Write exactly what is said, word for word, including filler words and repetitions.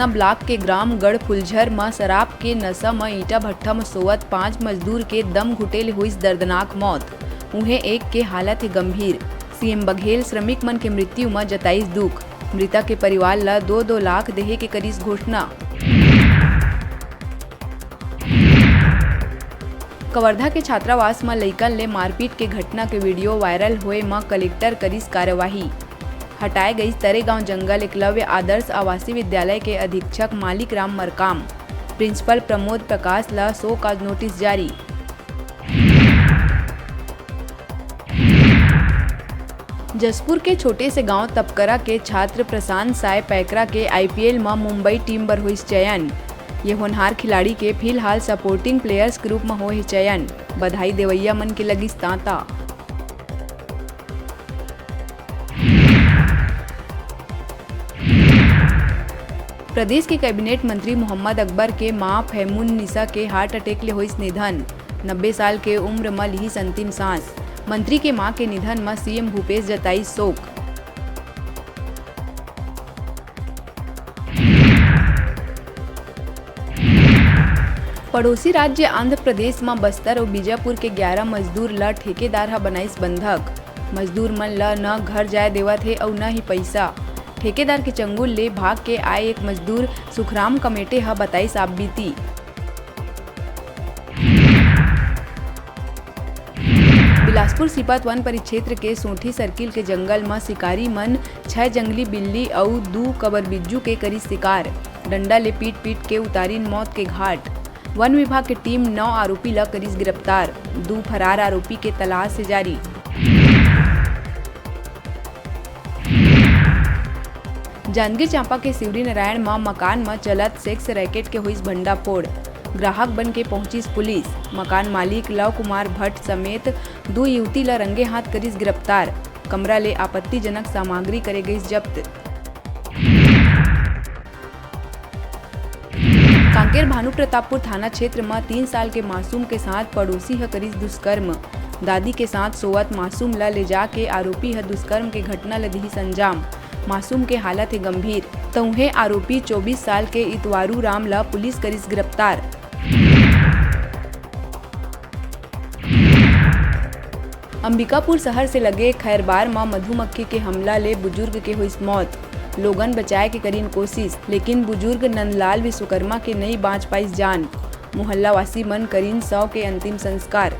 Block के ग्राम गढ़फुलझर म शराब के नशा म ईंटा भट्ठा म सोवत पांच मजदूर के दम घुटे ले होइस दर्दनाक मौत। उहें, एक के हालत हे गंभीर। सीएम बघेल श्रमिक मन के मृत्यु म जताइस दुख। मृतक के परिवार ल दो दो लाख देहे के करिस घोषणा। कवर्धा के छात्रावास म लइकन ले मारपीट के घटना के वीडियो वायरल होए म कलेक्टर करिस कार्यवाही। हटाए गइस तरेगांव जंगल एकलव्य आदर्श आवासीय विद्यालय के अधीक्षक मालिक राम मरकाम। प्रिंसिपल प्रमोद प्रकाश ल शो काज नोटिस जारी। जशपुर के छोटे से गांव तपकरा के छात्र प्रशांत साय पैकरा के आईपीएल म मुंबई टीम बर होइस चयन। ये होनहार खिलाड़ी के फिलहाल सपोर्टिंग प्लेयर्स के रूप म होए हे चयन। बधाई देवैया मन के लगिस तांता। प्रदेश के कैबिनेट मंत्री मोहम्मद अकबर के मां फैमुन्निसा के हार्ट अटैक ले होइस निधन। नब्बे साल के उम्र म लिहिस अंतिम सांस। मंत्री के मां के निधन म सीएम भूपेश जताइस शोक। पड़ोसी राज्य आंध्र प्रदेश म बस्तर अउ बीजापुर के ग्यारा मजदूर ल ठेकेदार ह बनाइस बंधक। मजदूर मन ल न घर जाय देवत हे अउ न ही पइसा। ठेकेदार के चंगुल ले भाग के आए एक मजदूर सुखराम कमेटे ह बताइस आप बीती। बिलासपुर सीपत वन परिक्षेत्र के सोंठी सर्किल के जंगल म शिकारी मन छह जंगली बिल्ली अउ दू कबर बिज्जू के करिस शिकार। डंडा ले पीट-पीट के उतारिन मौत के घाट। वन विभाग के टीम नौ आरोपी ल करिस गिरफ्तार। दू फरार आरोपी के तलाश हे जारी। जांजगीर चांपा के शिवरीनारायण म मकान म चलत सेक्स रैकेट के होइस भंडाफोड़। ग्राहक बन के पहुंचिस पुलिस। मकान मालिक लव कुमार भट्ट समेत दू युवती ल रंगे हाथ करिस गिरफ्तार। कमरा ले आपत्तिजनक सामग्री करे गइस जब्त। कांकेर भानुप्रतापपुर थाना क्षेत्र म तीन साल के मासूम के साथ पड़ोसी ह करिस दुष्कर्म। दादी के साथ सोवत मासूम ल ले जाके आरोपी ह दुष्कर्म के घटना ल दिहिस अंजाम। मासूम के हालत हे गंभीर। तउहे आरोपी चौबीस साल के इतवारू राम ल पुलिस करिस गिरफ्तार। अंबिकापुर शहर से लगे खैरबार म मधुमक्खी के हमला ले बुजुर्ग के होइस मौत। लोगन बचाए के करिन कोशिश, लेकिन बुजुर्ग नंदलाल विश्वकर्मा के नइ बांच पाइस जान। मोहल्ला वासी मन करिन शव के अंतिम संस्कार।